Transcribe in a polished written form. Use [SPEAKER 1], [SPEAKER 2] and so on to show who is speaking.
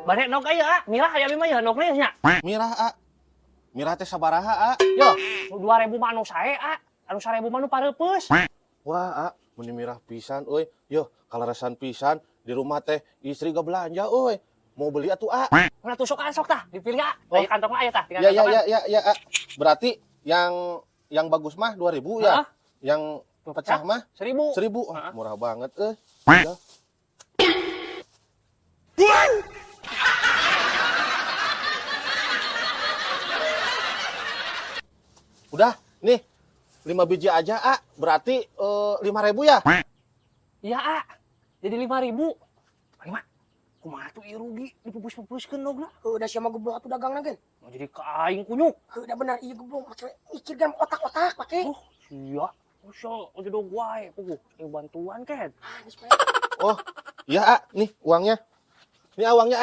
[SPEAKER 1] Bade endog aya, ah. Mirah aya abi mah ya endogna nya.
[SPEAKER 2] Mirah, A. Mirah teh sabaraha, A?
[SPEAKER 1] Yo, nu 2000 mah anu sae, ah. Anu 1000 mah nu pareupeus.
[SPEAKER 2] Wah, A, meni mirah pisan euy. Yo, kaleresan pisan di rumah teh istri gak belanja euy. Mau beli atuh, A.
[SPEAKER 1] Nah, tusuk ah, sok tah, dipilih ah.
[SPEAKER 2] Oh.
[SPEAKER 1] Aya kantongna aya tah, tinggal
[SPEAKER 2] Ya ya
[SPEAKER 1] kantongan.
[SPEAKER 2] Ya ya ya, A. Berarti yang bagus mah 2000 ya.
[SPEAKER 1] Hah?
[SPEAKER 2] Yang pecah mah
[SPEAKER 1] 1000.
[SPEAKER 2] 1000. Wah,
[SPEAKER 1] Heeh.
[SPEAKER 2] murah banget euy. Ya. Udah, nih 5 biji aja, A. Berarti 5000 ya?
[SPEAKER 1] Iya, ah. Jadi 5000. Lima. Kumaha tuh ieu rugi dipupus-pupuskeun endogna.
[SPEAKER 3] Heuh, da sia mah goblok atuh dagangna gen.
[SPEAKER 1] Mau jadi ka aing kunyuk.
[SPEAKER 3] Heuh, da bener ieu goblok make mikir gan otak-otak make.
[SPEAKER 1] Oh, sia. Sia, aja dong wae. Puguh, ayo bantuan ken.
[SPEAKER 3] Ah, geus bae.
[SPEAKER 2] Oh, iya, A. Nih uangnya. Ini uangnya.